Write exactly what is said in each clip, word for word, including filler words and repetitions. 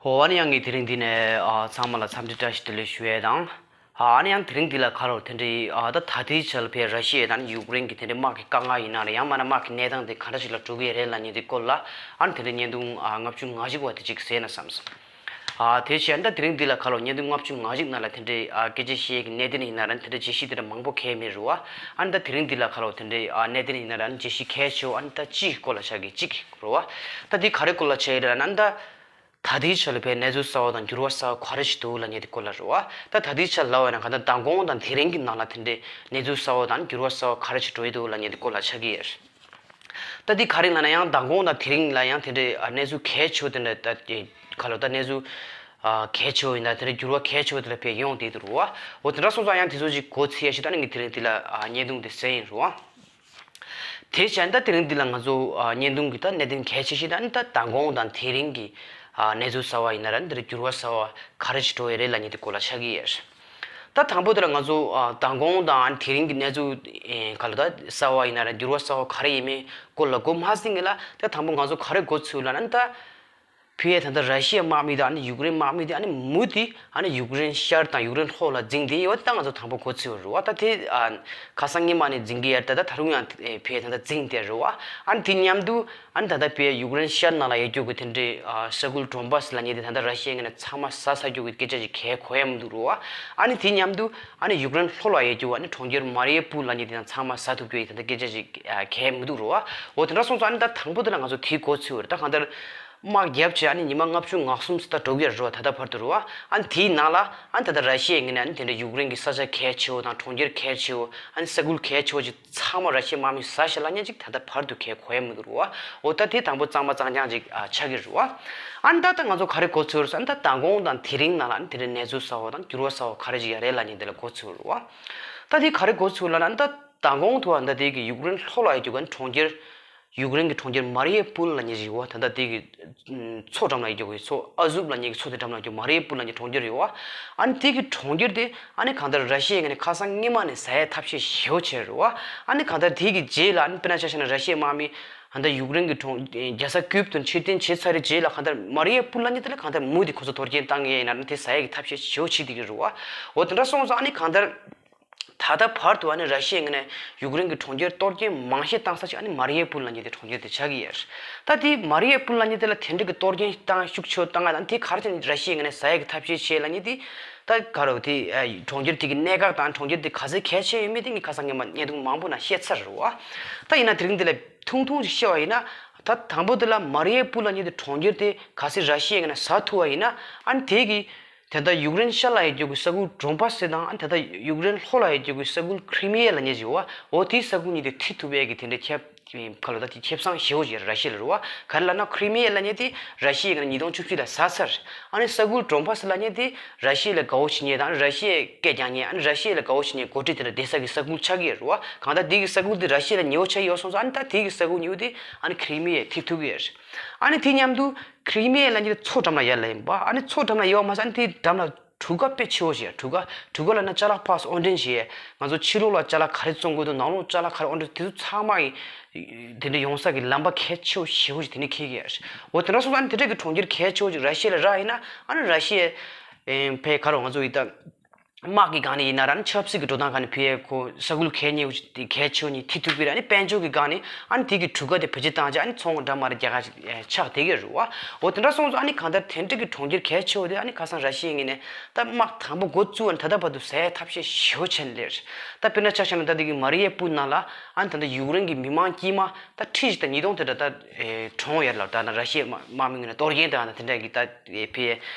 ཨོ་ཨ་ནི་ཡང་ངས་དེ་རིང་འདི་ནས་ཨ་ཚང་མ་ལ་འཚམས་འདྲི་བཀྲ་ཤིས་བདེ་ལེགས་ཞུ་ཡས་དང་། ཨ་ནི་ཡང་དེ་རིང་འདི་ལ་ཁ་ལོ་དེ་འདྲའི་ཨ་ད་ད་ལྟའི་ཆར་ལ་ཕའི་ར་ཤི་ཡ་དང་ཡུཀ་རེན་གྱི་དེ་འདྲའི་དམག་གི་དཀའ་ངལ་ཡིན་ན་རེད། ཡང་མིན་ན་དམག་གི་གནས་སྟངས་དེ་ག་འདྲ་ཞིག་ལ་འགྲོ་གི་ཡོད་རེད་ལབ་མཁན་དེ་སྐོར་ལ་ཨ་ནི་དེ་འདྲའི་བརྙན་ཐུང་ཨ་ལྔ་བཅུ་ང་གཅིག་པ་དེ་ཅིག་གཟིགས་ན་བསམ་སོང་། ཨ་དེ་བྱས་ད་དེ་རིང་འདི་ལ་ཁ་ལོ་བརྙན་ཐུང་ལྔ་བཅུ་ང་གཅིག་ནང་ལ་དེ་འདྲའི་ཨ་སྐད་ཆ་བཤད་ཀྱི་གནད་དོན་ཡིན་ན་ར་དེ་འདྲའི་བརྗོད་གཞི་དེ་འདྲ་མང་པོ་གང་ཡང་མེད་རེད་བ། ཨ་ནི་ད་དེ་རིང་འདི་ལ་ཁ་ལོ་དེ་འདྲའི་ཨ་གནད་དོན་ཡིན་ན་ར་ཨ་ནི་བརྗོད་གཞི་གལ་ཆེ་བ་ཨ་ནི་ད་གཅིག་གི་སྐོར་ལ་ཆགས་ཀྱི་གཅིག་རེད་བ། ད་འདི་ག་རེ་སྐོར་ལ་ཆགས་ཡོད་རེད་ལབ་ན་ཨ་ནི་ད། ད་ལྟའི་ཆར་ལ་བའི་གནས་ཚུལ་གསར་བ་དང་འགྱུར་བ་གསར་བ་ག་རེ་ཞིག་འདུག་ལབ་མཁན་དེ་སྐོར་ལ་རེད་བ། ད་ད་ལྟའི་ཆར་ལབ་པ་ཡིན་ན་གང་ལྟར་མདང་དགོང་དང་དེ་རིང་གི་ནང་ལ་དེ་འདྲའི་གནས་ཚུལ་གསར་བ་དང་འགྱུར་བ་གསར་བ་ག་རེ་ཞིག་འགྲོ་ཡི་འདུག་ལབ་མཁན་དེ་སྐོར་ལ་ཆགས་ཀྱི་ཡོད། ད་འདི་ག་རེ་ལབ་ན་ཡང་མདང་དགོང་དང་དེ་རིང་ལ་ཡང་དེ་འདྲའི་ཨ་གནས་ཚུལ་གལ་ཆེ་བོ་དེ་འདྲ་ད་ག་ལབ་ད་གནས་ཚུལ་ཨ་གལ་ཆེ་བོ་ཡིན་ད་དེ་འདྲའི་འགྱུར་བ་གལ་ཆེ་བོ་དེ་འདྲ་བས་ཡོང་བསྡད་འདུག་རེད་བ། འོ་དེ་འདྲ་སོང་ཙང་ཡང་དེ་ཚོ་ཅིག་གོ་ཚིག་ཡ་ཞིག་ད་ནི་ངས་དེ་རིང་འདི་ལ་ཨ་བརྙན་ཐུང་དེ་གཟིགས་ཡིན་རེད་བ། དེ་བྱས་ད་དེ་རིང་འདི་ལ་ང་ཚོ་ཨ་བརྙན་ཐུང་གི་ད་གནད་དོན་གལ་ཆེ་ཤོས་ད་ནི་ད་མདང་དགོང་དང་དེ་རིང་གི་ཨ་གནས་ཚུལ་གསར་བ་ཡིན་ན་ར་འདིར་འགྱུར་བ་གསར་བ་ག་རེ་ཞིག་འགྲོ་ཡི་རེད་ལབ་མཁན་དེ་སྐོར་ལ་ཆགས་ཀྱི་ཡོད། ད་དང་པོ་དེ་ལ་ང་ཚོ་ཨ་མདང་དགོང་དང་དེ་རིང་གི་གནས་ཚུལ་ཨེ་ག་ལབ་ད་གསར་བ་ཡིན་ན་ར་འགྱུར་བ་གསར་བ་ག་རེ་ཡིན་མིན་སྐོར་ལ་གོ་མ་ཟིན་གི་ལ། ད་དང་པོ་ང་ཚོ་ག་རེ་གོ་ཚུལ་ལབ་ན་ད། ཕ་གིའི་ད་ལྟ་ར་ཤི་ཡའི་དམག་མི་དང་ཨ་ནི་ཡུཀ་རེན་དམག་མི་དེ་ཨ་ནི་མུ་མཐུད་ཨ་ནི་ཡུཀ་རེན་ཤར་དང་ཡུཀ་རེན་ལྷོ་ལ་འཛིང་བསྡད་ཡོད་དེ་ད་ང་ཚོ་དང་པོ་གོ་ཚུལ་རེད་བ། ད་དེ་ཨ་ཁ་སང་ཉི་མ་ནས་འཛིང་གི་ཡོད་ད་ད་ད་རུང་ཡང་ཨེ་ཕ་གིའི་ད་ལྟ་འཛིང་བསྡད་རེད་བ། ཨ་ནི་དེ་མཉམ་དུ་ཨ་ནི་ད་ལྟ་ཕ་གིའི་ཡུཀ་རེན་ཤར་ནང་ལ་ཡོད་རྒྱུ་གི་དེ་འདྲའི་ཨ་ས་ཁུལ་ཌོན་བྷ་སི་ལབ་མཁན་དེ་ད་ལྟ་ར་ཤི་ཡའི་ངོས་ནས་ཚང་མ་ཟ་ཚར་རྒྱུ་གི་སྐད་ཆ་ཞིག་གང་ཡང་གོ་ཡ་མི་འདུག་རེད་བ། ཨ་ནི་དེ་མཉམ་དུ་ཨ་ནི་ཡུཀ་རེན་ལྷོ་ལ་ཡོད་རྒྱུ་ཨ་ནི་གྲོང་ཁྱེར་མ་རི་ཡུ་པུལ་ལབ་མཁན་དེ་ཡང་ཚང་མ་ཟ་ཐུབ་རྒྱུ་ཡི་ད་ལྟ་སྐད་ཆ་ཞིག་ཨ་གང་ཡང་མི་འདུག་རེད་བ། འོ་དེ་འདྲ་སོང་ཙང་ཨ་ནི་ད་དང་པོ་དེ་ལ་ང་ཚོ་དེའི་གོ་ཚུལ་རེད། ད་གང་ལྟར་དམག་བརྒྱབ་བྱས་ཨ་ནི་ཉི་མ་ལྔ་བཅུ་ང་གསུམ་ཙམ་ད་འགྲོ་གི་རེད་བ། ད་ལྟ་བར་དུ་རེད་བ། ཨ་ནི་དེའི་ནང་ལ་ཨ་ནི་ད་ལྟ་ར་ཤི་ཡའི་ངོས་ནས་ཨ་ནི་དེ་འདྲ་ཡུཀ་རེན་གྱི་ས་ཆ་གལ་ཆེ་བོ་དང་གྲོང་ཁྱེར་གལ་ཆེ་བོ་ཨ་ནི་ས་ཁུལ་གལ་ཆེ་བོ་ཅིག་ཚང་མ་ར་ཤི་ཡའི་དམག་མིས་ཟ་ཤག་ལབ་མཁན་ཅིག་ད་ལྟ་བར་དུ་གང་ཡང་གོ་ཡ་མི་འདུག་རེད་བ། འོ་ད་དེ་དང་པོ་གཙང་མ་གཙང་རྐྱང་ཅིག་ཨ་ཆགས་ཀྱི་རེད་བ། ཨ་ནི་ད་ལྟ་ང་ཚོ་ག་རེ་གོ་ཚུལ་རེད་ཟེར་ན་ད་མདང་དགོང་དང་དེ་རིང་ནང་ལ་ཨ་ནི་དེ་འདྲའི་གནས་ཚུལ་གསར་བ་དང་འགྱུར་བ་གསར་བ་ག་རེ་ཅིག་ཡོད་རེད་ལབ་མཁན་དེ་ལ་གོ་ཚུལ་རེད་བ། ད་དེ་ག་རེ་གོ་ཚུལ་ལབ་ན་ད་མདང་དགོང་དུ་ཨ་ནི་ད་དེ་གི་ཡུཀ་རེན་ལྷོ་ལ་ཡོད་རྒྱུ་གི་གྲོང་ཁྱེར་ཡུཀ་རེན་གྱི་གྲོང་ཁྱེར་མ་རི་ཡུ་པུལ་ལབ་མཁན་ཞིག་ཡོད་བ། ད་ལྟ་དེ་གི་མཚོ་འགྲམ་ལ་ཡོད་རྒྱུ་གི་མཚོ་ཨ་ཟུབ་ལབ་མཁན་གྱི་མཚོ་དེ་འགྲམ་ལ་ཡོད་རྒྱུ་མ་རི་ཡུ་པུལ་ལབ་མཁན་གྲོང་ཁྱེར་ཡོད་བ། ཨ་ནི་དེ་གི་གྲོང་ཁྱེར་དེ་ཨ་ནི་གང་ལྟར་ར་ཤི་ཡའི་ངོས་ནས་ཁ་སང་སྔོན་མ་ནས་ཟ་ཡའི་ཐབས་ཤེས་ཞེ་པོ་བྱས་རེད་བ། ཨ་ནི་གང་ལྟར་དེ་གི་རྗེས་ལ་ཨ་ནི་དཔེར་ན་ཆ་བཞག་ན་ར་ཤི་ཡའི་དམག་མི་ད་ལྟ་ཡུཀ་རེན་གྱི་གྲོང་རྒྱལ་ས་ཀིབ་ཏུ་ཕྱིར་འཐེན་བྱས་ཚར་བའི་རྗེས་ལ་གང་ལྟར་མ་རི་ཡུ་པུལ་ལབ་མཁན་དེ་ལ་གང་ལྟར་མུ་མཐུད་ཁོ་ཚོ་གཏོར་སྐྱོན་བཏང་གི་ཡིན་ན་ཨ་ནི་དེ་ཟ་ཡ་གི་ཐབས་ཤེས་ཞེ་པོ་བྱེད་བསྡད་ཀྱི་རེད་བ། འོ་དེ་འདྲ་སོང་ཙང་ཨ་ནི་གང་ལྟར། ད་ལྟ་བར་དུ་ཨ་ནི་ར་ཤི་ཡའི་ངོས་ནས་ཡུཀ་རེན་གྱི་གྲོང་ཁྱེར་གཏོར་སྐྱོན་མང་ཤོས་བཏང་ས་ཅིག་ཨ་ནི་མ་རི་ཡུ་པུལ་ལབ་མཁན་དེ་གྲོང་ཁྱེར་དེ་ཆགས་ཀྱི་ཡོད། ད་དེ་མ་རི་ཡུ་པུལ་ལབ་མཁན་དེ་ལ་དེ་འདྲ་གི་གཏོར་སྐྱོན་བཏང་ཤུགས་ཆེ་བཏང་ང་དང་དེ་ག་རེ་བྱས་ནས་ར་ཤི་ཡའི་ངོས་ནས་ཟ་ཡ་གི་ཐབས་ཤེས་བྱས་ལབ་མཁན་དེ་ད་ག་རེ་དེ་གྲོང་ཁྱེར་དེ་གི་གནད་འགག་དང་གྲོང་ཁྱེར་དེ་ག་ཚོད་གལ་ཆེ་ཡོད་མེད་དེ་ངས་ཁ་སང་ཉི་མ་བརྙན་ཐུང་མང་པོ་ནང་བཤད་ཚར་རེད་བ། ད་ཡིན་ན་དེ་རིང་འདི་ལ་ཐུང་ཐུང་ཞིག་བཤད་པ་ཡིན་ན་ད་དང་པོ་དེ་ལ་མ་རི་ཡུ་པུལ་ལབ་མཁན་དེ་གྲོང་ཁྱེར་དེ་གལ་སྲིད་ར་ཤི་ཡའི་ངོས་ནས་ཟ་ཐུབ་པ་ཡིན་ན་ཨ་ནི་དེ་གི་ད་ལྟ་ཡུཀ་རེན་ཤར་ལ་ཡོད་རྒྱུ་གི་ས་ཁུལ་ཌོན་བྷ་སི་དང་ཨ་ནི་ད་ལྟ་ཡུཀ་རེན་ལྷོ་ལ་ཡོད་རྒྱུ་གི་ས་ཁུལ་ཁི་རི་མི་ཡ་ལབ་མཁན་ཞིག་ཡོད་བ། འོ་དེའི་ས་ཁུལ་གཉིས་དེ་འཐུས་ཐུབ་པའི་གི་དེ་འདྲའི་ཁྱབ་ཁ་ལོ་ད་དེ་ཁེ་བཟང་ཞེ་པོ་ཅིག་ར་ཤི་ཡ་ལ་རེད་བ། ག་རེ་ལབ་ན་ཁི་རི་མི་ཡ་ལབ་མཁན་དེ་ར་ཤི་ཡའི་ངོས་ནས་ཉིས་སྟོང་བཅུ་གཅིག་ལ་ཟ་ཚར། ཨ་ནི་ས་ཁུལ་ཌོན་བྷ་སི་ལབ་མཁན་དེ་ར་ཤི་ཡ་ལ་དགའ་པོ་བྱེད་མཁན་དང་ར་ཤི་ཡའི་སྐད་རྒྱག་མཁན་ཨ་ནི་ར་ཤི་ཡ་ལ་དགའ་པོ་བྱེད་མཁན་འགོ་ཁྲིད་དེ་འདྲ་བསྡད་ས་གི་ས་ཁུལ་ཆགས་ཀྱི་ཡོད་རེད་བ། གང་ལྟར་དེ་གི་ས་ཁུལ་དེ་ར་ཤི་ཡ་ལ་ཉེ་པོ་ཆགས་ཡོད་སོང་ཙང་ཨ་ནི་ད་དེ་གི་ས་ཁུལ་ཉེ་པོ་དེ་ཨ་ནི་ཁི་རི་མི་ཡ་འཐུས་ཐུབ་ཀྱི་ཡོད་རེད། ཨ་ནི་དེ་མཉམ་དུ། ཁི་རི་མི་ཡ་ལབ་མཁན་དེ་མཚོ་འགྲམ་ལ་ཡར་ལ་ཡིན་པ། ཨ་ནི་མཚོ་འགྲམ་ལ་ཡོད་མ་ཟད་ཨ་ནི་དེའི་འགྲམ་ལ་གྲུ་ཁ་དཔེ་ཆེ་བོ་ཞིག་གྲུ་ཁ་གྲུ་ཁ་ལབ་ན་ཅ་ལག་ཕར་ཚུར་དབོར་འདྲེན་བྱེད་ཡས། ང་ཚོ་ཕྱི་ལོགས་ལ་ཅ་ལག་ག་རེ་བཙོང་དགོས་འདུག་ནང་ལོགས་ཅ་ལག་ག་རེ་དབོར་འདུག་དེ་ཚོ་ཚང་མ་ཡི་དེ་འདྲ་ཡོང་ས་གི་ལམ་པ་གལ་ཆེ་བོ་ཞེ་པོ་ཞིག་དེ་ནས་འཁེལ་གི་ཡོད་རེད། འོ་དེ་འདྲ་སོང་ཙང་ཨ་ནི་དེ་འདྲ་གི་གྲོང་ཁྱེར་གལ་ཆེ་བོ་ཞིག་ར་ཤི་ཡ་ལ་རག་ཡིན་ན་ཨ་ནི་ར་ཤི་ཡའི་ཕའི་ག་རེ་ང་ཚོ་ཡི་ད། དམག་གི་སྒང་ནས་ཡིན་ན་ར་ནི་ཆབ་སྲིད་ཀྱི་འགྲོ་སྟངས་སྒང་ནས་ཕི་ཡའི་ཁོ་ས་ཁུལ་གལ་ཉེ་བོ་ཅིག་གལ་ཆེ་བོ་ནི་ཐི་ཐུག་གི་ར་ནི་དཔལ་འབྱོར་གྱི་སྒང་ནས་ཨ་ནི་དེ་གི་གྲུ་ཁ་དེ་བེད་སྤྱོད་བཏང་བྱས་ཨ་ནི་ཚོང་འདྲ་མ་འདྲ་རྒྱག་ག་ཅིག་ཆགས་བསྡད་ཀྱི་རེད་བ། འོ་དེ་འདྲ་སོང་ཙང་ཨ་ནི་གང་ལྟར་དེ་འདྲ་གི་གྲོང་ཁྱེར་གལ་ཆེ་བོ་དེ་ཨ་ནི་ཁ་སང་ར་ཤི་ཡའི་ངོས་ནས་ད་དམག་དང་པོ་འགོ་བཙུགས་པ་ནས་ད་ལྟ་བར་དུ་ཟ་ཡའི་ཐབས་ཤེས་ཞེ་པོ་བྱས་ནས་སླེབས་རེད། ད་དཔེར་ན་ཆ་བཞག་ན་ད་དེ་གི་མ་རི་ཡའི་པུར་ནང་ལ་ཨ་ནི་ད་ལྟ་ཡུཀ་རེན་གྱི་མི་མང་དཀྱུས་མ་ད་ཁྲི་ཞིག་དང་ཉིས་སྟོང་དེ་འདྲ་ད་གྲོངས་ཡོད་ལ་ད་ན་ར་ཤི་ཡའི་དམག་དམག་མི་ངོས་ནས་གཏོར་སྐྱོན་དང་ད་དེ་འདྲ་གི་ད། ཨེ་ཕི་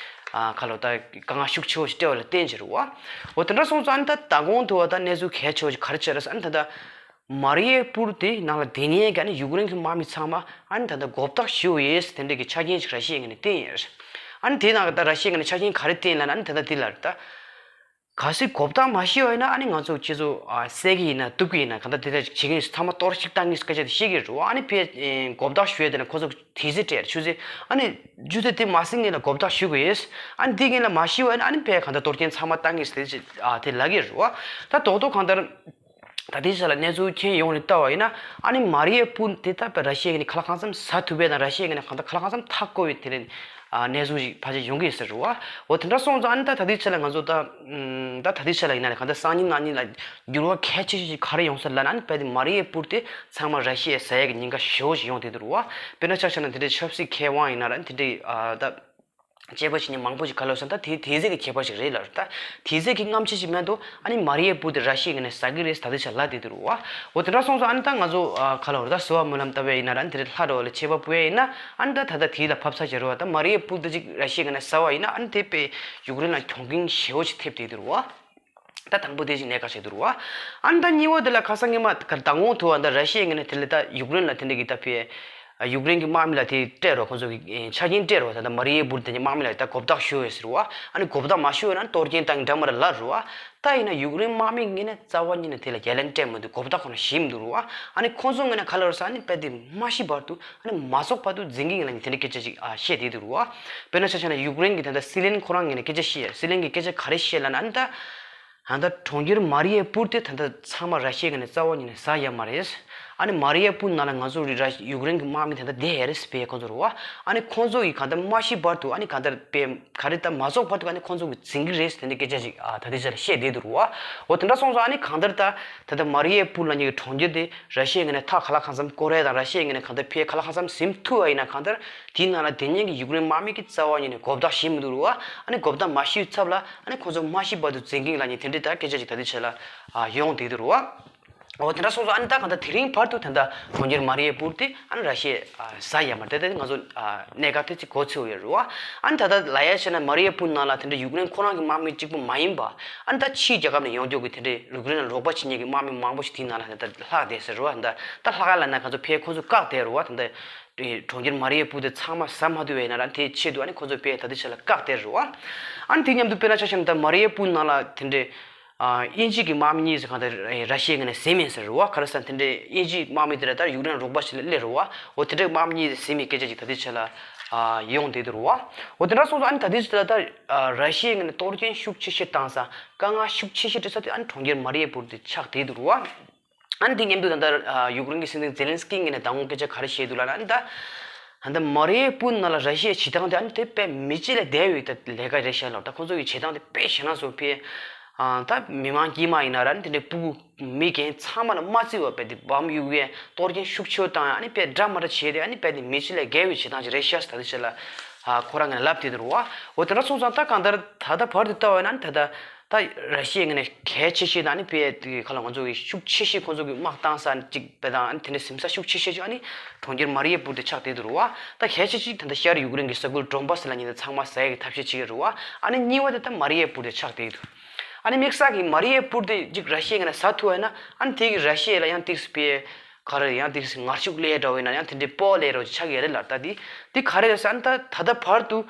ཨ་ཁ་ལོ་ད་དཀའ་ངལ་ཤུགས་ཆེ་བོ་ཞིག་སྤྲད་པ་ལ་བརྟེན་བྱས་རེད་བ། འོ་དེ་འདྲ་སོང་ཙང་ད་མདང་དགོང་དུ་བ་ད་གནས་ཚུལ་གལ་ཆེ་བོ་ཞིག་ག་རེ་བྱས་རེད་ཟེར་ན་ད་ལྟ་མ་རི་ཡའི་པུར་དེ་ནང་ལ་བསྡད་མཁན་གྱི་ཨ་ནི་ཡུཀ་རེན་གྱི་དམག་མི་ཚང་མ་ཨ་ནི་ད་ལྟ་མགོ་བཏགས་ཞུ་ཡོད་དེ་འདྲ་གི་ཆ་རྐྱེན་ཞིག་ར་ཤི་ཡའི་ངོས་ནས་བསྟན་ཡོད་རེད། ཨ་ནི་དེ་ནང་ད་ལྟ་ར་ཤི་ཡའི་ངོས་ནས་ཆ་རྐྱེན་ག་རེ་བསྟན་ལབ་ན་ཨ་ནི་ད་ལྟ་འདི་ལ་རེད་ད། གལ་སྲིད་མགོ་བཏགས་མ་ཞུས་པ་ཡིན་ན་ཨ་ནི་ང་ཚོ་ཁྱེད་ཚོ་ཨ་བསད་ཀྱི་ཡིན་ན་གཏུབ་ཀྱི་ཡིན་ན་གང་ལྟར་དེ་འདྲ་བྱེད་ཀྱི་ཡིན་ཚང་མ་གཏོར་བཤིག་བཏང་གི་སྐད་ཆ་དེ་བཤད་ཀྱི་རེད་བ། ཨ་ནི་ཕའི་མགོ་བཏགས་ཞུ་ཡས་དེ་ན་ཁོ་ཚོ་དེ་ཚེ་སྤྲད་ཆུ་ཚེ་ཨ་ནི་ཆུ་ཚེ་དེ་མ་ཟིན་ངེས་ལ་མགོ་བཏགས་ཞུ་དགོས་ཡོད། ཨ་ནི་དེ་ངེས་ལ་མ་ཞུས་པ་ཡིན་ན་ཨ་ནི་ཕའི་གང་ལྟར་གཏོར་སྐྱོན་ཚང་མ་བཏང་གི་ཟེར་ཅིག་ཨ་དེ་ལབ་ཀྱི་རེད་བ། ད་རྡོག་རྡོག་གང་ལྟར། ད་ལྟའི་ཆ་ལ་གནས་ཚུལ་མཁྱེན་ཡོང་ནས་ལྟ་བ་ཡིན་ན། ཨ་ནི་མ་རི་ཡེ་པུལ་དེ་ད་ར་ཤི་ཡའི་ངོས་ནས་གང་ལ་གང་འཚམ་ཟ་ཐུབ་པ་དང་ར་ཤི་ཡའི་ངོས་ནས་གང་ལྟར་གང་ལ་གང་འཚམ་མཐའ་བསྐོར་བའི་དེ་རིང་གནས་ཚུལ་ཞིག་ཕལ་ཆེར་ཡོང་གི་ཡོད་ཟེར་རུ་བ། འོ་དེ་འདྲ་སོང་ཙང་ཨ་ནི་ད་ད་ལྟའི་ཆ་ལ་ང་ཚོ་ད་ད་ད་ལྟའི་ཆ་ལ་ཡིན་ན་ལས་གང་ལྟར་སང་ཉིན་གནངས་ཉིན་ལ་འགྱུར་བ་གལ་ཆེ་ཤོས་ཤིག་ག་རེ་ཡོང་ས་ལབ་ན། ཨ་ནི་དཔེ་དེ་མ་རི་ཡེ་པུལ་དེ་ཚང་མ་ར་ཤི་ཡས་ཟ་ཡས་ཀྱི་ཉེན་ཁ་ཞེ་པོ་ཞིག་ཡོང་བསྡད་འདུག་རུ་བ། དཔེར་ན་ཆ་བཞག་ན་དེ་འདྲའི་ཆབ་སྲིད་མཁས་དབང་ཡིན་ན་ར་དེ་འདྲའི་ད། དཔྱད་པ་བྱེད་མཁན་མང་པོ་ཞིག་ག་ལབ་ཟེར་ན། ད་དེ་དེ་ཚིག་གི་ཁྱད་པར་ཞིག་རེད་ལབ་རེད། ད་དེ་ཚིག་གི་རྔམ་ཆེ་ཞིག་མེད་དོ། ཨ་ནི་མ་རི་ཡེ་པུལ་དེ་ར་ཤི་ཡའི་ངོས་ནས་ཟ་གི་རེད་ད་ལྟའི་ཆ་ལ་ལབ་བསྡད་འདུག་རུ་བ། འོ་དེ་འདྲ་སོང་ཙང་ཨ་ནི་ད་ང་ཚོ་ག་ལབ་རེད། ད་སོ་བ་སྨོན་ལམ་བཏབ་པ་ཡིན་ན་ར་དེ་རེད། ལྷ་རོ་ལ་ཆད་པ་ཕུལ་ཡ་ཡིན་ན། ཨ་ནི་ད་ད་ལྟ་དེ་ལ་བབས་ཚ་བྱེད་རུ་བ། ད་མ་རི་ཡེ་པུལ་དེ་ཅིག་ར་ཤི་ཡའི་ངོས་ནས་ཟ་བ་ཡིན་ན། ཨ་ནི་དེ་དཔེ་ཡུཀ་རེན་ལ་གྱོང་གུན་ཞེ་པོ་ཞིག་ཐེབས་བསྡད་འདུག་རུ་བ། ད་དང་པོ་དེ་ཅིག་གནད་འགག་ཆགས་འདུག་རུ་བ། ཨ་ནི་ད་གཉིས་པ་དེ་ལ་ཁ་སང་སྔོན་མ་ག་མདང་དགོང་དུ་བ་ད་ར་ཤི་ཡའི་ངོས་ནས་དེ་ལ་ད་ཡུཀ་རེན་ལ་དེ་འདྲ་གི་ད་ཕེ་ཡུཀ་རེན་གྱི་དམག་མི་ལ་དེ་སྤྲད་རོགས། ཁོང་ཚོ་གི་ཆ་རྐྱེན་སྤྲད་རོགས། ད་ད་མ་རི་ཡེ་པུལ་དེ་ནི་དམག་མི་ལ་ད་གོ་བརྡ་ཤོད་ཡོད་ཟེར་རུ་བ། ཨ་ནི་གོ་བརྡ་མ་ཤོད་ན་གཏོར་སྐྱོན་བཏང་གི་འདྲ་མ་རེད་ལབ་རུ་བ། ད་ཡིན་ན་ཡུཀ་རེན་དམག་མི་ངོས་ནས་རྩ་བ་ཉིད་ནས་དེ་ལ་ཡ་ལན་སྤྲད་མི་འདུག་གོ་བརྡ་ཁོ་ན་ཞུས་མི་འདུག་རུ་བ། ཨ་ནི་ཁོང་ཚོ་ངོས་ནས་ག་ལབ་རེད་ཟེར་ན། ཨ་ནི་དཔེ་དེ་མ་ཤི་བར་དུ་ཨ་ནི་མ་རྫོགས་བར་དུ་འཛིང་གི་ཡིན་ལབ་ནས་དེ་འདྲ་སྐད་ཆ་ཅིག་བཤད་བསྡད་འདུག་རུ་བ། དཔེར་ན་ཆ་བཞག་ན་ཡུཀ་རེན་གྱི་ད་ལྟ་སྲིད་བློན་ཁོ་རང་ངོས་ནས་སྐད་ཆ་བཤད་ཡ། སྲིད་བློན་གྱིས་སྐད་ཆ་ག་རེ་བཤད་ལབ་ན། ཨ་ནི་ད་ད་ལྟ་གྲོང་ཁྱེར་མ་རི་ཡེ་པུལ་དེ་ད་ལྟ་ཚང་མ་ར་ཤི་ཡའི་ངོས་ནས་རྩ་བ་ཉིད་ནས་ཟ་ཡ་མ་རེད། ཨ་ནི་མ་རི་ཡེ་པུལ་ནང་ལ་ང་ཚོ་རི་ར་ཡུཀ་རེན་གྱི་དམག་མི་ད་ལྟ་བསྡད་ཡ་རེད་ཟེར་བས་ཁོང་ཚོ་རུ་བ། ཨ་ནི་ཁོང་ཚོ་ཡིས་གང་ལྟར་མ་ཤི་བར་དུ། ཨ་ནི་གང་ལྟར་བས་ག་རེ་ད་མ་རྫོགས་བར་དུ་ཨ་ནི་ཁོང་ཚོ་གིས་འཛིང་གི་རེད་ཟེར་དེ་འདྲའི་སྐད་ཆ་ཞིག་ད་ལྟའི་ཆ་ལ་བཤད་བསྡད་འདུག་རུ་བ། འོ་དེ་འདྲ་སོང་ཙང་ཨ་ནི་གང་ལྟར་ད་ད་ལྟ་མ་རི་ཡེ་པུལ་ལབ་མཁན་གྱི་གྲོང་ཁྱེར་དེ་ར་ཤི་ཡའི་ངོས་ནས་མཐའ་གང་ལ་གང་འཚམ་བསྐོར་ཡ་དང་། ར་ཤི་ཡའི་ངོས་ནས་གང་ལྟར་ཕར་གང་ལ་གང་འཚམ་ཟིན་ཐུབ་པ་ཡིན་ན། གང་ལྟར་དེའི་ནང་ལ་དེ་ཉིད་ཀྱི་ཡུཀ་རེན་དམག་མི་གིས་རྩ་བ་ཉིད་ནས་གོ་བརྡ་ཞུས་མི་འདུག་རུ་བ། ཨ་ནི་གོ་བརྡ་མ་ཞུས་ཚབ་ལ་ཨ་ནི་ཁོང་ཚོ་མ་ཤི་བར་དུ་འཛིང་གི་ཡིན་ལབ་མཁན་དེ་འདྲའི་ད་སྐད་ཆ་ཅིག་ད་ལྟའི་ཆ་ལ་ཡོང་བསྡད་འདུག་རུ་བ། འོ་དེ་འདྲ་སོང་ཙང་ཨ་ནི་ད་གང་ལྟར་དེ་རིང་བར་དུ་ད་ལྟ་གྲོང་ཁྱེར་མ་རི་ཡེ་པུལ་དེ་ཨ་ནི་ར་ཤི་ཡས་ཟ་ཡ་མ་རེད། དེ་ད་ང་ཚོ་གནད་འགག་དེ་ཅིག་གོ་ཚོད་ཡོད་རུ་བ། ཨ་ནི་ད་ལྟ་ལབ་ཡ་བྱས་ན་མ་རི་ཡེ་པུལ་ནང་ལ་དེ་འདྲ་ཡུཀ་རེན་ཁོ་རང་གི་དམག་མི་གཅིག་པུ་མ་ཡིན་པ། ཨ་ནི་ད་ཕྱིའི་རྒྱལ་ཁབ་ནས་ཡོང་རྒྱུ་གི་དེ་འདྲའི་ཡུཀ་རེན་ལ་རོགས་པ་བྱེད་མཁན་གྱི་དམག་མི་མང་པོ་ཞིག་དེའི་ནང་ལ་ད་ལྟ་ལྷག་བསྡད་ཟེར་རུ་བ། ད་ད་ལྷག་ཡ་ལབ་ན་ང་ཚོ་ཕར་ཁོང་ཚོ་བཀག་བསྡད་རུ་བ། ད་ལྟ་གྲོང་ཁྱེར་མ་རི་ཡེ་པུལ་དེ་ཚང་མ་ཟ་མ་ཐུབ་པ་ཡིན་ན་ར་དེའི་ཆེད་དུ་ཨ་ནི་ཁོང་ཚོ་ཕར་ད་ལྟའི་ཆ་ལ་བཀག་བསྡད་རུ་བ། ཨ་ནི་དེ་མཉམ་དུ་དཔེར་ན་ཆ་བཞག་ན་ད་མ་རི་ཡེ་པུལ་ནང་ལ་དེ་འདྲའི་ཨ་དབྱིན་ཇི་གི་དམག་མི་གཉིས་ཟེར་གང་ལྟར་ར་ཤི་ཡའི་ངོས་ནས་ཟིན་མེད་ཟེར་རུ་བ། ག་རེ་ཟེར་ན་དེ་འདྲའི་དབྱིན་ཇིའི་དམག་མི་དེ་འདྲ་ད་ཡུཀ་རེན་རོགས་པ་བྱེད་ལ་སླེབས་རུ་བ། འོ་དེ་འདྲའི་དམག་མི་གཉིས་ཟིན་མེད་སྐད་ཆ་ཅིག་ད་ལྟའི་ཆ་ལ་ཨ་ཡོང་བསྡད་འདུག་རུ་བ། འོ་དེ་འདྲ་སོང་ཙང་ཨ་ནི་ད་ལྟའི་ཆ་ལ་ད་ཨ་ར་ཤི་ཡའི་ངོས་ནས་གཏོར་སྐྱོན་ཤུགས་ཆེ་ཤོས་བཏང་ས། དཀའ་ངལ་ཤུགས་ཆེ་ཤོས་འཕྲད་ས་དེ་ཨ་ནི་གྲོང་ཁྱེར་མ་རི་ཡེ་པུལ་དེ་ཆགས་བསྡད་འདུག་རུ་བ། ཨ་ནི་དེ་མཉམ་དུ་ད་ལྟ་ཡུཀ་རེན་གྱི་སྲིད་འཛིན་ཛེ་ལན་སི་ཀི་ངོས་ནས་མདང་དགོང་སྐད་ཆ་ག་རེ་བཤད་འདུག་ལབ་ན། ཨ་ནི་ད་ད་ལྟ་མ་རི་ཡེ་པུལ་ནང་ལ་ར་ཤི་ཡའི་བྱེད་སྟངས་དེ་ཨ་ནི་དེ་དཔེ་མི་གཅིག་ལས་འདས་པའི་ད་ལས་ཀ་རེད་ཤག་ལབ། ད་ཁོང་ཚོ་གི་བྱེད་སྟངས་དེ་དཔེ་ཞེད་སྣང་བཟོ་ཕི། ཨ་ད་མི་མང་དཀྱུས་མ་ཡིན་ན་ར་ཨ་ནི་དེ་འདྲའི་སྤུ་གུ་མི་རྒན་ཚང་མ་ལ་མ་བརྩི་བ་དཔེ་དེ་བམ་གཡུག་ཡས་གཏོར་སྐྱོན་ཤུགས་ཆེ་བོ་བཏང་ཡས། ཨ་ནི་དཔེ་འདྲ་མ་འདྲ་བྱས་ཏེ་ཨ་ནི་དཔེ་དེ་མི་གཅིག་ལས་འདས་པའི་བྱེད་སྟངས་ཅིག་རེད་ཤག་ད་ལྟའི་ཆ་ལ་ཨ་ཁོ་རང་ངོས་ནས་ལབ་བསྡད་འདུག་རུ་བ། འོ་དེ་འདྲ་སོང་ཙང་ད་གང་ལྟར་ད་ལྟ་བར་དུ་ལྟ་བ་ཡིན་ན་ཨ་ནི་ད་ལྟ། ད་ར་ཤི་ཡའི་ངོས་ནས་གལ་ཆེ་ཤོས་དང་ཨ་ནི་དཔེ་དེ་ག་ལ་ང་ཚོ་གི་ཤུགས་ཆེ་ཤོས་ཁོང་ཚོ་གི་དམག་བཏང་ས་གཅིག་དཔེ་དང་ཨ་ནི་དེ་འདྲ་ཟིན་ས་ཤུགས་ཆེ་ཤོས་ཅིག་ཨ་ནི་གྲོང་ཁྱེར་མ་རི་ཡེ་པུལ་དེ་ཆགས་བསྡད་འདུག་རུ་བ། ད་གལ་ཆེ་ཤོས་ད་ལྟ་ཤར་ཡུཀ་རེན་གྱི་ས་ཁུལ་ཌོན་བྷ་སི་ལབ་མཁན་དེ་ཚང་མ་ཟ་ཡ་གི་ཐབས་ཤེས་བྱེད་ཀྱི་རུ་བ། ཨ་ནི་གཉིས་པ་དེ་ད་མ་རི་ཡེ་པུལ་དེ་ཆགས་བསྡད་འདུག་ཨ་ནི་དམིགས་བསལ་གྱི་མ་རི་ཡེ་པུལ་དེ་གཅིག་ར་ཤི་ཡའི་ངོས་ནས་ཟ་ཐུབ་པ་ཡིན་ན་ཨ་ནི་དེ་གི་ར་ཤི་ཡ་ལ་ཡང་ཏིག་སི་དཔེ་ག་རེ་ཡང་ཏིག་སི་ངར་ཤུགས་སླེབས་འདྲ་བོ་ཡིན་ན་ཡང་དེ་འདྲའི་སྤོ་སླེབས་འདྲ་བོ་ཆགས་ཀྱི་ཡོད་རེད་ལབ། ད་དེ་དེ་ག་རེ་རེད་ཟེར་ན་ད་ད་ལྟ་བར་དུ།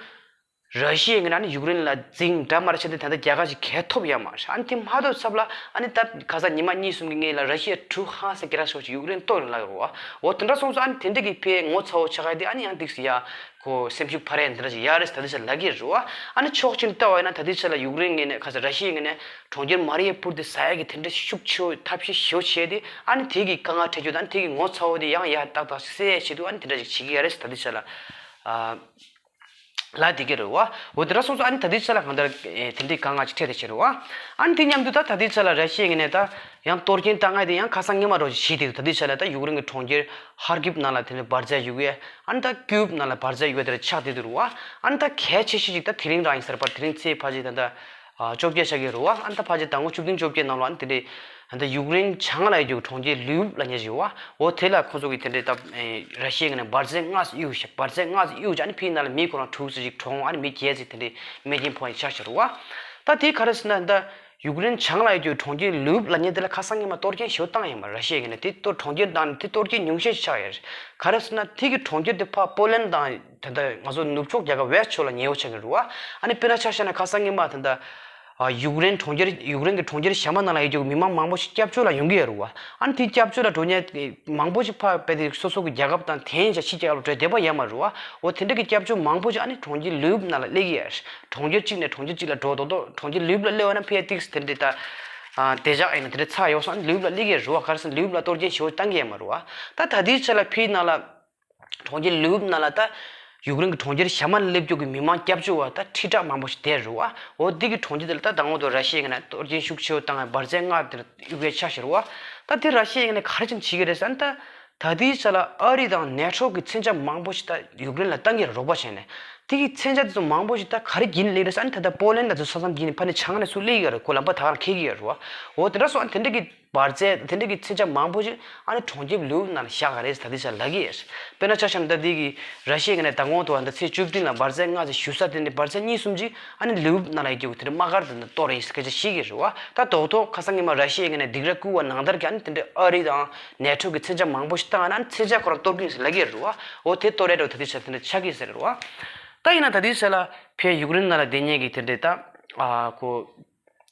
ར་ཤི་ཡའི་ངོས་ནས་ཨ་ནི་ཡུཀ་རེན་ལ་འཛིང་འདྲ་མ་འདྲ་བྱས་ཏེ་ད་ལྟ་རྒྱལ་ཁ་ཞིག་གས་ཐོབ་ཡོད་མ་རེད། ཨ་ནི་དེ་མ་ཐོབ་ཚབ་ལ་ཨ་ནི་ད་ཁ་སང་ཉི་མ་གཉིས་གསུམ་གྱི་སྔོན་ལ་ར་ཤི་ཡ་གྲུ་ཧང་སང་སྐེ་རགས་ཤོར་ཅིག་ཡུཀ་རེན་གཏོར་ཡོང་ལབ་ཡོད་རེད་བ། འོ་དེ་འདྲ་སོང་ཙང་ཨ་ནི་དེ་འདྲ་གི་ཕའི་ངོ་ཚ་བོ་ཆགས་ཡ་དེ་ཨ་ནི་ཡང་ཏིག་སི་ཡ་ཁོ་སེམས་ཤུགས་འཕར་ཡ་འདི་འདྲ་ཞིག་ཡོད་རེད་ད་ལྟའི་ཆ་ལ་ལབ་ཀྱི་རེད་བ། ཨ་ནི་ཕྱོགས་གཅིག་ནས་ལྟ་བ་ཡིན་ན་ད་ལྟའི་ཆ་ལ་ཡུཀ་རེན་ངོས་ནས་ཁ་སང་ར་ཤི་ཡའི་ངོས་ནས་གྲོང་ཁྱེར་མ་རི་ཡ་པུལ་དེ་ཟ་ཡ་གི་དེ་འདྲ་ཤུགས་ཆེ་བོ་ཐབས་ཤེས་ཞེ་པོ་བྱས་ཏེ་ཨ་ནི་དེ་གི་དཀའ་ངལ་འཕྲད་རྒྱུ་དང་དེ་གི་ངོ་ཚ་བོ་དེ་ཡང་ཡར་ཏག་ཏག་སེལ་ཡ་ཆེད་དུ་ཨ་ནི་དེ་འདྲ་ཞིག་བྱེད་ཀྱི་ཡོད་རེད་ད་ལྟའི་ཆ་ལ། ཨ། ལབ་བསྡད་ཀྱི་རེད་བ། འོ་དེ་འདྲ་སོང་ཙང་ཨ་ནི་ད་ལྟའི་ཆ་ལ་གང་ལྟར་ཨེ་དེ་འདྲའི་དཀའ་ངལ་ཅིག་འཕྲད་བསྡད་ཀྱི་རེད་བ། ཨ་ནི་དེ་མཉམ་དུ་ད་ད་ལྟའི་ཆ་ལ་ར་ཤི་ཡའི་ངོས་ནས་ད་ཡང་གཏོར་སྐྱོན་བཏང་ཡ་དེ་ཡང་ཁ་སང་སྔོན་མ་རོགས་ཅིག་བྱས་བསྡད་འདུག་ད་ལྟའི་ཆ་ལ་ད་ཡུཀ་རེན་གྱི་གྲོང་ཁྱེར་ཧར་ཀིབ་ནང་ལ་དེ་འདྲ་འབར་རྫས་གཡུག་ཡས། ཨ་ནི་ད་ཀིབ་ནང་ལ་འབར་རྫས་གཡུག་ཡས་དེ་འདྲ་ཆགས་བསྡད་འདུག་རེད་བ། ཨ་ནི་ད་གལ་ཆེ་ཤོས་ཅིག་ད་དེ་རིང་རང་ཡིན་ཟེར་བ། དེ་རིང་ཚེས་ཕལ་ཆེར་ད་ལྟ་ཨ་བཅོ་བརྒྱད་ཆགས་ཀྱི་རེད་བ། ཨ་ནི་ད་ཕལ་ཆེར་ཟླ་ངོ་བཅུ་བདུན་བཅོ་བརྒྱད་ནང་ལ་ཨ་ནི་དེ་འདྲའི་ད་ལྟ་ཡུཀ་རེན་བྱང་ལ་ཡོད་རྒྱུ་གྲོང་ཁྱེར་ལུབ་ལབ་མཁན་ཞིག་ཡོད་བ། འོ་དེ་ལ་ཁོ་ཚོ་གིས་དེ་འདྲའི་ད་ཨེ་ར་ཤི་ཡའི་ངོས་ནས་འབར་རྫས་ལྔ་ཙམ་གཡུགས་ཤག་འབར་རྫས་ལྔ་ཙམ་གཡུགས་ཤག་ཨ་ནི་ཕའི་ནང་ལ་མི་ཁོ་རང་དྲུག་ཙམ་ཞིག་གྲོངས། ཨ་ནི་མི་བརྒྱད་ཙམ་དེ་འདྲའི་རྨས་སྐྱོན་ཕོག་ཡ་ཆགས་ཤག་རེད་བ། ད་དེ་ག་རེ་ཟེར་ན་ད་ཡུཀ་རེན་བྱང་ལ་ཡོད་རྒྱུ་གྲོང་ཁྱེར་ལུབ་ལབ་མཁན་དེ་ལ་ཁ་སང་སྔོན་མ་གཏོར་སྐྱོན་ཞེ་པོ་བཏང་ཡོད་མ་རེད། ར་ཤི་ཡའི་ངོས་ནས་དེ་གཏོར་གྲོང་ཁྱེར་བཏང་ནས་དེ་གཏོར་སྐྱོན་ཉུང་ཤས་ཤིག་ཆགས་ཡོད་རེད། ག་རེ་ཟེར་ན་དེ་གི་གྲོང་ཁྱེར་དེ་ཕར་པོ་ལན་དང་ད་ལྟ་ང་ཚོ་ནུབ་ཕྱོགས་རྒྱལ་ཁབ་ཝེ་སི་ཕྱོགས་ལ་ཉེ་བོ་ཆགས་ཀྱི་རེད་བ། ཨ་ནི་དཔེར་ན་ཆ་བཞག་ན་ཁ་སང་སྔོན་མ་ད་ལྟ་ཨ་ཡུཀ་རེན་གྲོང་ཁྱེར་ཡུཀ་རེན་གྱི་གྲོང་ཁྱེར་གཞན་པ་ནང་ལ་ཡོད་རྒྱུ་མི་མང་མང་པོ་ཞིག་སྐྱབས་བཅོལ་ལ་ཡོང་གི་ཡོད་རེད་བ། ཨ་ནི་དེ་སྐྱབས་བཅོལ་ལ་འགྲོ་མཁན་མང་པོ་ཞིག་ཕར་དཔེ་དེ་སོ་སོ་གི་རྒྱལ་ཁབ་དང་དེ་ཡིན་ཙང་ཕྱི་རྒྱལ་ཁབ་ལ་འགྲོ་བདེ་པོ་ཡོད་མ་རེད་བ། འོ་དེ་འདྲ་གི་སྐྱབས་བཅོལ་མང་པོ་ཞིག་ཨ་ནི་གྲོང་ཁྱེར་ལུབ་ནང་ལ་སླེབས་ཀྱི་ཡོད་རེད། གྲོང་ཁྱེར་གཅིག་ནས་གྲོང་ཁྱེར་གཅིག་ལ་འགྲོ་རྡོག་རྡོག་གྲོང་ཁྱེར་ལུབ་ལ་སླེབས་པ་ན་ཕར་ཏིག་སེ་དེ་འདྲའི་ད་ ཨ་དེ་ཞག་ཡིན་ན་དེ་འདྲ་ཚར་ཡོད་སོང་། ལི་ཝིབ་ལ་སླེབས་ཀྱི་རེད་བ། ག་རེ་ཟེར་ན་ལི་ཝིབ་ལ་གཏོར་སྐྱོན་ཞེ་པོ་བཏང་གི་ཡོད་མ་རེད་བ། ད་ད་ལྟའི་ཆ་ལ་ཕིའི་ནང་ལ་གྲོང་ཁྱེར་ལི་ཝིབ་ནང་ལ་ད་ཡུཀ་རེན་གྱི་གྲོང་ཁྱེར་གཞན་མ་ལ་སླེབས་རྒྱུ་གི་མི་མང་སྐྱབས་བཅོལ་བ་ད་ཁྲི་ཕྲག་མང་པོ་ཞིག་བསྡད་རེད་བ། འོ་འདི་གི་གྲོང་ཁྱེར་དེ་ལ་ད་ད་ངོ་ཐོག་ར་ཤི་ཡའི་ངོས་ནས་གཏོར་སྐྱོན་ཤུགས་ཆེ་བོ་བཏང་བའི་འབར་རྫས་ལྔ་དེ་གཡུག་གི་ཆགས་བཞག་རེད་བ། ད་དེ་ར་ཤི་ཡའི་ངོས་ནས་ག་རེ་བྱས་ནས་བྱེད་ཀྱི་རེད་ཟེར་ན། ད་ད་ལྟའི་ཆ་ལ་ཨ་རི་དང་ནེ་ཊོ་གི་མཚོན་ཆ་མང་པོ་ཞིག་ད་ཡུཀ་རེན་ལ་བཏང་གི་རེད། རོགས་པ་བྱས་ནས། དེ་གི་མཚོན་ཆ་དེ་ཚོ་མང་པོ་ཞིག་ད་ག་རེ་བརྒྱུད་ནས་སླེབས་རེད་ཟེར་ན། ད་ལྟ་པོ་ལན་ད་ཚོ་ས་མཚམས་བརྒྱུད་ནས་ཕར་ནས་བྱང་ནས་ཚུར་སླེབས་ཀྱི་ཡོད་རེད། ཁོ་ལམ་བར་ད་ག་རང་འཁེལ་གྱི་ཡོད་རེད་བ། འོ་དེ་འདྲ་སོང་། དེ་འདྲ་གི་འབར་རྫས་དེ་འདྲ་གི་མཚོན་ཆ་མང་པོ་ཞིག་ཨ་ནི་གྲོང་ཁྱེར་ལི་ཝིབ་ནང་ལ་བཞག་ག་རེད་ཟེར་ད་ལྟའི་ཆ་ལ་ལབ་ཀྱི་ཡོད། དཔེར་ན་ཆ་བཞག་ན་ད་དེ་གི་ར་ཤི་ཡའི་ངོས་ནས་ད་གོང་དུ་བ་ད་ཚེས་བཅུ་བདུན་ལ་འབར་རྫས་ལྔ་ཙམ་གཞུ་ས་དེ་འདྲ་འབར་རྫས་གཉིས་གསུམ་ཅིག་ཨ་ནི་ལི་ཝིབ་ནང་ལ་ཡོད་རྒྱུ་དེ་འདྲ་དམག་སྒར་དེ་འདྲ་གཏོར་རེད་ཟེར་སྐད་ཆ་བཤད་ཀྱི་རེད་བ། ད་རྡོག་རྡོག་ཁ་སང་ཉི་མ་ར་ཤི་ཡའི་ངོས་ནས་སྡིགས་ར་བསྐུལ་བ་ནང་ལྟར་གྱི་ཨ་ནི་དེ་འདྲ་ཨ་རི་དང་ནེ་ཊོ་གི་མཚོན་ཆ་མང་པོ་ཞིག་བཏང་ཨ་ནི་མཚོན་ཆ་ཁོ་རང་གཏོར་གྱི་ཡིན་ཟེར་ལབ་ཀྱི་རེད་བ། འོ་དེ་གཏོར་ཡ་འདྲ་བོ་ད་ལྟའི་ཆ་དེ་འདྲ་ཆགས་ཀྱི་ཟེར་རེད་བ། ད་ཡིན་ན་ད་ལྟའི་ཆ་ལ་ཕའི་ཡུཀ་རེན་ནང་ལ་བསྡད་མཁན་གྱི་དེ་འདྲའི་ད་ཨ་ཁོ་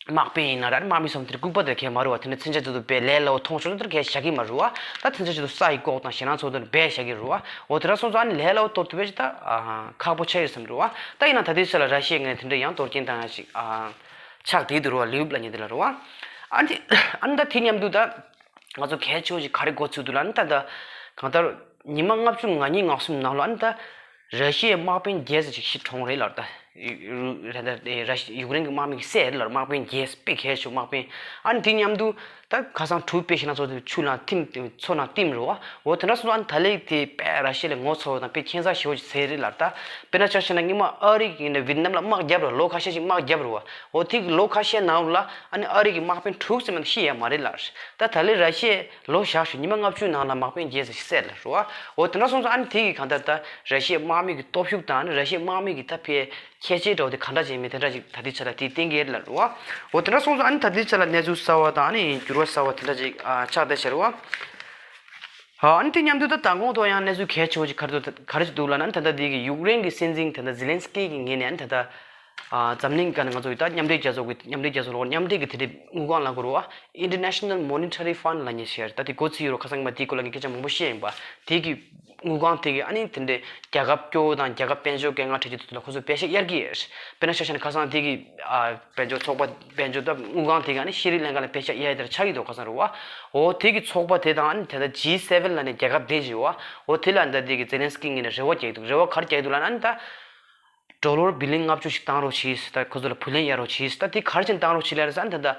དམག་དཔོན་ཡིན་ན་ར་ཨ་ནི་དམག་མི་ཚོ་དེ་ལྐུགས་པ་དེ་གས་མ་རེད་བ། དེ་འདྲ་མཚོན་ཆ་དེ་ཚོ་དཔེ་ལས་སླ་བོ་མཐོང་ཆོག་ཚོ་དེ་གས་བཞག་གི་མ་རེད་བ། ད་མཚོན་ཆ་དེ་ཚོ་ས་ཡི་ལྐོག་དང་ཞེད་སྣང་ཚོགས་འདུ་ནས་སྦས་བཞག་གི་རེད་བ། འོ་དེ་འདྲ་སོང་ཙང་ཨ་ནི་ལས་སླ་བོ་གཏོར་ཐུབ་པའི་ཅིག་ད་ཨ་ཁག་པོ་ཆགས་ཡོད་བསམ་རེད་བ། ད་ཡིན་ན་ད་ལྟའི་ཆ་ལ་ར་ཤི་ཡའི་ངོས་ནས་དེ་འདྲ་ཡང་གཏོར་སྐྱོན་བཏང་ཡ་ཅིག་ཨ་ཆགས་བསྡད་འདུག་རེད་བ། ལི་ཝིབ་ལབ་མཁན་དེ་ལ་རེད་བ། ཨ་ནི་ཨ་ནི་ད་དེ་མཉམ་དུ་ད་ང་ཚོ་གལ་ཆེ་བོ་ཞིག་ག་རེ་གོ་ཚུལ་འདུག་ལབ་ན། ད་ད་གང་ལྟར་ཉི་མ་ལྔ་བཅུ་ང་གཉིས་ང་གསུམ་ནང་ལ་ཨ་ནི་ད་ར་ཤི་ཡའི་དམག་དཔོན་བརྒྱད་ཙམ་ཞིག་ཤི་གྲོངས་རེད་ལབ། ད་ར་ཤི་ཡུཀ་རེན་གྱི་དམག་མི་གི་བསད་རེད་ལབ། དམག་དཔོན་བརྒྱད་དཔེ་གལ་ཆེ་བོ་དམག་དཔོན། ཨ་ནི་དེ་མཉམ་དུ་ད་ཁ་སང་དྲུག་དཔེ་ཞེད་སྣང་ཚོགས་འདུ་ཆུ་ནང་ཐིམ་མཚོ་ནང་ཐིམ་རེད་བ། འོ་དེ་འདྲ་སོང་ཙང་ཨ་ནི་ད་ལན་དེ་དཔེ་ར་ཤི་ཡ་ལ་ངོ་ཚ་བོ་དང་དཔེ་ཁྱད་མཚར་ཞེ་བོ་ཞིག་བྱས་རེད་ལབ། ད་དཔེར་ན་ཆ་བཞག་ན་སྔོན་མ་ཨ་རི་གིས་ནི་ཝི་ཏི་ནམ་ལ་དམག་བརྒྱབ་རེད། ལོ་ཁ་ཤས་ཤིག་དམག་བརྒྱབ་རེད་བ། འོ་དེ་གི་ལོ་ཁ་ཤས་ནང་ལ་ཨ་ནི་ཨ་རི་གི་དམག་དཔོན་དྲུག་ཙམ་མ་གཏོགས་ཤི་ཡ་མ་རེད་ལབ། ད་ད་ལན་ར་ཤི་ཡས་ལོ་བཞག་ཞུ་ཉི་མ་ལྔ་བཅུའི་ནང་ལ་དམག་དཔོན་བརྒྱད་ཙམ་ཞིག་བསད་ལབ་རེད་བ། འོ་དེ་འདྲ་སོང་ཙང་ཨ་ནི་དེ་གི་གང་ལྟར་ད་ར་ཤི་ཡའི་དམག་མི་གི་སྟོབས་ཤུགས་དང་ཨ་ནི་ར་ཤི་ཡའི་དམག་མི་གི་ད་ཕའི་ཁྱད་ཆོས་འདྲ་བོ་དེ་ག་འདྲ་ཅིག་ཡིན་མིན་དེ་འདྲ་ཅིག་ད་ལྟའི་ཆ་ལ་དེ་བསྟན་གྱི་རེད་ལབ་རེད་བ། འོ་དེ་འདྲ་སོང་ཙང་ཨ་ནི་ད་ལྟའི་ཆ་ལ་གནས་ཚུལ་གསར་བ་དང་ཨ་ནི་འགྱུར་བ་གསར་བ་དེ་འདྲ་ཅིག་ཨ་ཆགས་བསྡད་བྱས་རེད་བ། ཨ་ནི་དེ་མཉམ་དུ་ད་མདང་དགོང་ཐོག་ཡང་གནས་ཚུལ་གལ་ཆེ་བོ་ཅིག་ག་རེ་འདུག་ག་རེ་ཅིག་འདུག་ལབ་ན། ད་ལྟ་དེ་གི་ཡུཀ་རེན་གྱི་སྲིད་འཛིན་ད་ལྟ་ཛེ་ལན་སི་ཀི་གི་ངོས་ནས་ཨ་ནི་ད་ལྟ་ཨ་འཛམ་གླིང་སྒང་ནས་ང་ཚོ་ཡི་ད་མཉམ་འབྲེལ་རྒྱལ་ཚོགས་ཀྱི་མཉམ་འབྲེལ་རྒྱལ་ཚོགས་ལ་མཉམ་འབྲེལ་གྱི་དེ་འདྲའི་དངུལ་ཁང་ལ་གོ་རུ་བ། International Monetary Fund ལབ་མཁན་ཞིག་ཡོད་རེད། ད་དེ་གོ་ཚུལ་ཡོད་རུ་ཁ་སང་ཉི་མ་དེའི་སྐོར་ལ་ངས་སྐད་ཆ་མང་པོ་བཤད་ཡིན་པ། དེ་གི་དངུལ་ཁང་དེ་གི་ཨ་ནི་དེ་འདྲའི་རྒྱལ་ཁབ་སྐྱོ་བོ་དང་རྒྱལ་ཁབ་དཔལ་འབྱོར་དཀའ་ངལ་འཕྲད་ཀྱི་འདུག་ལ་ཁོ་ཚོ་པེ་ཤག་གཡར་གྱི་ཡོད་རེད། དཔེར་ན་ཆ་བཞག་ན་ཁ་སང་དེ་གི་ཨ་དཔལ་འབྱོར་ཚོགས་པ་དཔལ་འབྱོར་ད་དངུལ་ཁང་དེ་གི་ཨ་ནི་ཤེས་རིག་ལྷན་ཁང་ལ་པེ་ཤག་གཡར་ཡ་དེ་འདྲ་ཆགས་ཀྱི་འདུག་ཁ་སང་རུ་བ། འོ་དེ་གི་ཚོགས་པ་དེ་དང་ཨ་ནི་དེ་ད་ཇི་སེ་ཝེན་ལབ་ནས་རྒྱལ་ཁབ་དེ་ཞིག་ཡོད་བ། འོ་དེ་ལ་ད་དེ་གི་ཛེ་ལན་སི་ཀི་ངོས་ནས་རེ་བ་རྒྱག་གི་འདུག་རེ་བ་ག་རེ་རྒྱག་གི་འདུག་ལབ་ན། ཨ་ནི་ད་ཌོ་ལར་བི་ལིན་ལྔ་བཅུ་ཞིག་བཏང་རོགས་གྱིས། ད་ཁོ་ཚོ་ལ་བུ་ལོན་གཡར་རོགས་གྱིས། ད་དེ་ག་རེ་བྱས་ནས་བཏང་རོགས་གྱིས་ལབ་རེད་ཟེར་ན། ད་ད་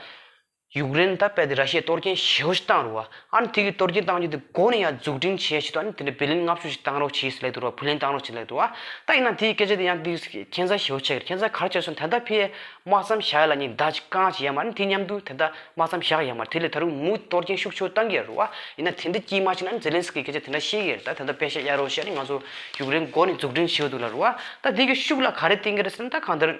ཡུཀ་རེན་ད་དཔེ་དེ་ར་ཤི་ཡས་གཏོར་སྐྱོན་ཞེ་པོ་ཞིག་བཏང་རེད་བ། ཨ་ནི་དེ་གི་གཏོར་སྐྱོན་བཏང་རྒྱུ་དེ་མགོ་ནས་ཡང་འཛུགས་སྐྲུན་བྱེད་ཆེད་དུ་ཨ་ནི་དེ་འདྲ་བི་ལིན་ལྔ་བཅུ་ཞིག་བཏང་རོགས་གྱིས་ལབ་འདུག་རེད་བ། བུ་ལོན་བཏང་རོགས་གྱིས་ལབ་འདུག་བ། ད་ཡིན་ན་དེའི་སྐད་ཆ་དེ་ཡང་དེ་ཁྱད་མཚར་ཞེ་པོ་ཆགས་ཀྱི་རེད། ཁྱད་མཚར་ག་རེ་ཆགས་སོང་། ད་ལྟ་ཕའི་དམག་མཚམས་བཞག་ཡ་ལབ་མཁན་ཟླ་གཅིག་རྐང་ཅིག་ཡོད་མ་རེད། དེ་མཉམ་དུ་ད་ལྟ་དམག་མཚམས་བཞག་ཡོད་མ་རེད། དེ་ལས་ད་རུང་མུ་གཏོར་སྐྱོན་ཤུགས་ཆེ་བོ་བཏང་གི་ཡོད་རེད་བ། ཡིན་ན་དེ་འདྲ་དཀྱིལ་མ་ཞིག་ན་ཛེ་ལན་སི་ཀིས་སྐད་ཆ་དེ་འདྲ་བཤད་ཀྱི་རེད། ད་ད་ལྟ་པེ་ཤག་གཡར་རོགས་ཞེས་ནི་ང་ཚོ་ཡུཀ་རེན་མགོ་ནས་འཛུགས་སྐྲུན་བྱེད་འདུག་ལབ་རེད་བ། ད་དེ་གི་ཤུགས་ལ་ག་རེ་བསྟན་གྱི་རེད་ཟེར་ན། ད་གང་ལྟར་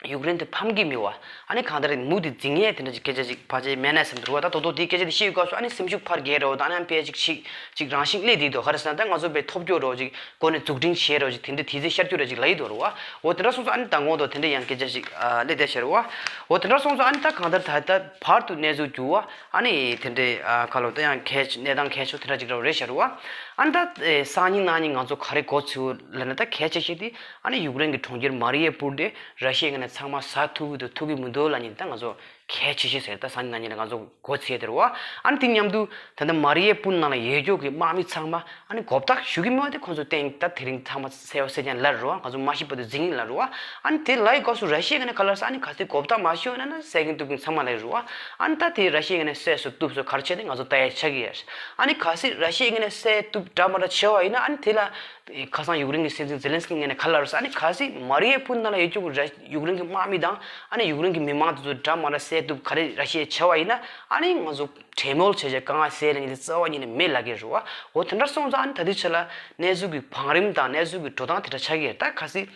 ཡུཀ་རེན་དེ་ཕམ་གྱི་མེད་བ། ཨ་ནི་གང་ལྟར་མུ་དེ་འཛིང་ཡས་དེ་འདྲ་ཅིག་སྐད་ཆ་ཅིག་ཕལ་ཆེར་མེད་ན་བསམ་འདུག་བ། ད་དོ་དོ་དེའི་སྐད་ཆ་དེ་བཤད་ཡོད་སྐབས་སུ་ཨ་ནི་སེམས་ཤུགས་འཕར་རྒྱས་རེད་བ། ད་ཨ་ནི་ཕལ་ཅིག་ཅིག་ཅིག་རང་བཞིན་སླེབས་བསྡད་འདུག་ག་རེ་ཟེར་ན། ད་ང་ཚོ་དཔེ་ཐོབ་སྐྱོ་རོགས་ཅིག་མགོ་ནས་འཛུགས་སྐྲུན་བྱེད་རོགས་ཅིག་དེ་འདྲ་དུས་ཚོད་ཤར་སྐྱོ་རོགས་ཅིག་ལབ་ཡི་འདུག་རེད་བ། འོ་དེ་འདྲ་སོང་ཙང་ཨ་ནི་མདང་དགོང་དུ་དེ་འདྲ་ཡང་སྐད་ཆ་ཅིག་སླེབས་བསྡད་ཤག་རེད་བ། འོ་དེ་འདྲ་སོང་ཙང་ཨ་ནི་ད་གང་ལྟར་ད་ད་བར་དུ་གནས་ཚུལ་འགྱུར་བ་ཨ་ནི་དེ་འདྲའི་ཨ་ག་ལོ་ད་ཡང་གལ་ཆེ་གནས་སྟངས་གལ་ཆེ་དེ་འདྲ་ཅིག་རེད་ཤག་རེད་བ། ཨ་ནི་ད་སང་ཉིན་གནངས་ཉིན་ང་ཚོ་ག་རེ་གོ་ཚུལ་ལབ་ན། ད་གལ་ཆེ་ཤོས་དེ་ཨ་ནི་ཡུཀ་རེན་གྱི་གྲོང་ཁྱེར་མ་རི་ཡེ་པུར་དེ་ར་ཤི་ཡའི་ངོས་ནས་ཚང་མ་ཟ་ཐུབ་ཀྱི་འདུག་ཐུབ་ཀྱི་མི་འདུག་ལབ་མཁན་དེ་ད་ང་ཚོ་གལ་ཆེ་ཤོས་ཟེར། ད་སང་ཉིན་གནངས་ཉིན་ལ་ང་ཚོ་གོ་ཚུལ་དེ་རེད་བ། ཨ་ནི་དེ་མཉམ་དུ་ད་ལྟ་མ་རི་ཡེ་པུར་ནང་ལ་ཡོད་རྒྱུ་གི་དམག་མི་ཚང་མ་ཨ་ནི་མགོ་བཏགས་ཞུ་གི་མེད་པ་དེ་ཁོང་ཚོ་གཏན་ད་དེ་རིང་ཚང་མ་བསད་པ་བསད་ཀྱང་ལབ་རེད་བ། ང་ཚོ་མ་ཤི་བར་དུ་འཛིང་ལབ་རེད་བ། ཨ་ནི་དེ་ལབ་ཡི་སྐབས་སུ་ར་ཤི་ཡའི་ངོས་ནས་ག་ལབ་ཟེར། ཨ་ནི་གལ་སྲིད་མགོ་བཏགས་མ་ཞུས་ན་ན་བསད་ཀྱིན་གཏུབ་ཀྱིན་ཚང་མ་ལབ་རེད་བ། ཨ་ནི་ད་དེ་ར་ཤི་ཡའི་ངོས་ནས་བསད་སོང་གཏུབ་སོང་ག་རེ་བྱས་ཏེ་ང་ཚོ་ལྟ་ཡ་ཆགས་ཀྱི་ཡོད། ཨ་ནི་གལ་སྲིད་ར་ཤི་ཡའི་ངོས་ནས་བསད་གཏུབ་འདྲ་མ་འདྲ་བྱས་པ་ཡིན་ན། ཨ་ནི་དེ་ལ་ཁ་སང་ཡུཀ་རེན་གྱི་སྲིད་འཛིན་ཛེ་ལན་སི་ཀི་ངོས་ནས་ག་ལབ་རེད་ཟེར། ཨ་ནི་གལ་སྲིད་མ་རི་ཡེ་པུར་ནང་ལ་ཡོད་རྒྱུ་གི་ར་ཡུཀ་རེན་གྱི་དམག་མི་དང་ཨ་ནི་ཡུཀ་རེན་གྱི་མི་མང་དེ་ཚོ་འདྲ་མ་འདྲ་བསད་གཏུབ་ག་རེ་ར་ཤི་ཡས་བྱས་པ་ཡིན་ན། ཨ་ནི་ང་ཚོ་གྲོས་མོལ་བྱས་བྱས་དཀའ་ངལ་སེལ་ཡ་ལབ་མཁན་དེ་རྩ་བ་ཉིད་ནས་མེད་ལབ་ཀྱི་རེད་བ། འོ་དེ་འདྲ་སོང་ཙང་ཨ་ནི་ད་ལྟའི་ཆ་ལ་གནས་ཚུལ་གྱི་བང་རིམ་དང་གནས་ཚུལ་གྱི་འགྲོ་སྟངས་དེ་འདྲ་ཆགས་ཀྱི་རེད། ད་གལ་སྲིད་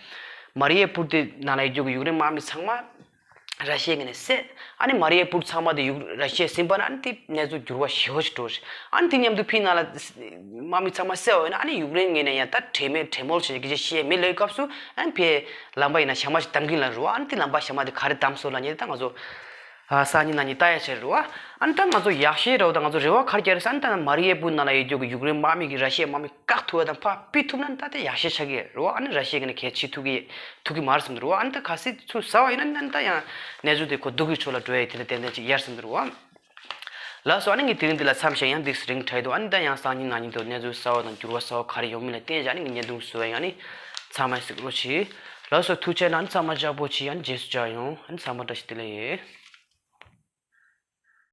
མ་རི་ཡེ་པུར་དེ་ནང་ལ་ཡོད་རྒྱུ་གི་ཡུཀ་རེན་དམག་མི་ཚང་མ་ར་ཤི་ཡའི་ངོས་ནས་བསད། ཨ་ནི་མ་རི་ཡེ་པུར་ཚང་མ་དེ་ཡུཀ་ར་ཤི་ཡས་ཟིན་པ་ན། ཨ་ནི་དེ་གནས་ཚུལ་འགྱུར་བ་ཞེ་པོ་ཞིག་འགྲོ་རེད། ཨ་ནི་དེ་མཉམ་དུ་ཕི་ནང་ལ་དམག་མི་ཚང་མ་བསད་པ་ཡིན་ན། ཨ་ནི་ཡུཀ་རེན་ངོས་ནས་ཡང་ད་གྲོས་མོལ་གྲོས་མོལ་བྱས་ནས་སྐད་ཆ་བཤད་མེད་ལབ་སྐབས་སུ། ཨ་ནི་ཕའི་ལམ་པ་ཡིན་ན་ཞྭ་མོ་ཞིག་བསྡམ་གྱིན་ལབ་རེད་བ། ཨ་ནི་དེ་ལམ་པ་ཞྭ་མོ་དེ་ག་རེ་བསྡམས་སོང་ལབ་མཁན་དེ་ད་ང་ཚོ་ ཨ་སང་ཉིན་གནངས་ཉིན་ལྟ་ཡ་ཆེ་རེད་བ། ཨ་ནི་ད་ང་ཚོ་ཡག་ཤོས་རེད་བ། ད་ང་ཚོ་རེ་བ་ག་རེ་རྒྱག་རེད་ཟེར་ན། ད་མ་རི་ཡེ་པུ་ནང་ལ་ཡོད་རྒྱུ་གི་ཡུཀ་རེན་དམག་མི་གི་ར་ཤི་ཡའི་དམག་མི་བཀག་ཐུབ་ཡ་དང་ཕར་ཕུད་ཐུབ་ན་ད་དེ་ཡག་ཤོས་ཆགས་ཀྱི་རེད་བ། ཨ་ནི་ར་ཤི་ཡ་གི་ནས་གལ་ཆེ་ཐུབ་ཀྱི་ཐུབ་ཀྱི་མ་རེད་བསམ་གྱི་འདུག་རེད་བ། ཨ་ནི་ད་གལ་སྲིད་ཚུར་ཟ་བ་ཡིན་ན་ད་ཡང་གནས་ཚུལ་དེ་ཁོ་སྡུག་གི་ཕྱོགས་ལ་འགྲོ་ཡ་དེ་ལ་ཏན་ཏན་ཅིག་ཡོད་བསམ་གྱི་འདུག་རེད་བ། ལགས་སོ། ཨ་ནི་ངས་དེ་རིང་འདི་ལ་མཚམས་བཞག་ཡང་འདི་རིང་དྲན་འདུག་ཨ་ནི་ད་ཡང་སང་ཉིན་གནངས་ཉིན་དུ་གནས་ཚུལ་གསར་བ་དང་འགྱུར་བ་གསར་བ་ག་རེ་ཡོང་མིན་ལ་བརྟེན་བྱས་ཨ་ནི་ངས་བརྙན་ཐུང་བཟོ་བའི་ཨ་ནི་ཚང་མ་གཟིགས་རོགས་གྱིས། ལགས་སོ། ཐུགས་རྗེ་གནང་། ཨ་ནི་ཚང་མ་ལྕགས་པོ་གྱིས། ཨ་ནི་རྗེས་སུ་མཇལ་ཡོང་། ཨ་ནི་ཚང་མ་བཀྲ་ཤིས་བདེ་ལེགས།